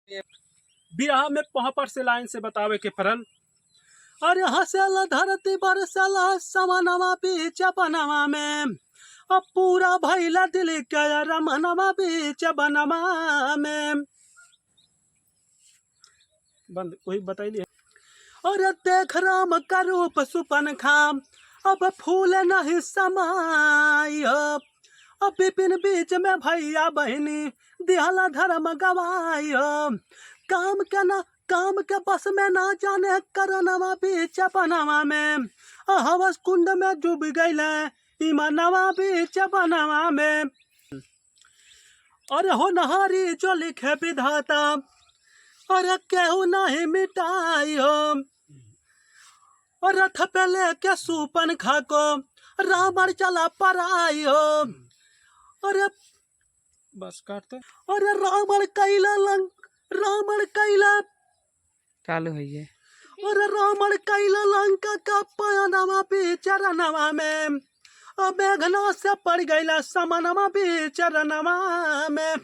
बिरहा में पहापर से लाइन से बतावे के पड़ल। अरे हंसेला धरती बरसेला समनवा बीच बनवा में, अब पूरा भैला दिल के रमनवा बीच बनवा में। बंद वही बतैली। अरे देख राम का रूप सुपन खाम, अब फूल नहीं समाई। अब विपिन बीच में भैया बहनी दिहला धर्म गवाई। काम के ना काम के बस में ना जाने करनवा बीच बनवा में, हवस कुंड में डूब गईले ईमानवा बीच बनवा में। अरे हो नहारी जो लिखे विधाता, अरे केहू नहीं मिटाई हो। और रथ पे लेके सूपन खाको रावण चला पराई हो। अरे बस काटते। अरे रावण कैला लंक, रावण कैला चालू है ये। अरे रावण कैला लंका का पयनवा बिचरनवा में, अब मेघना से पड़ गईला समनवा बिचरनवा में।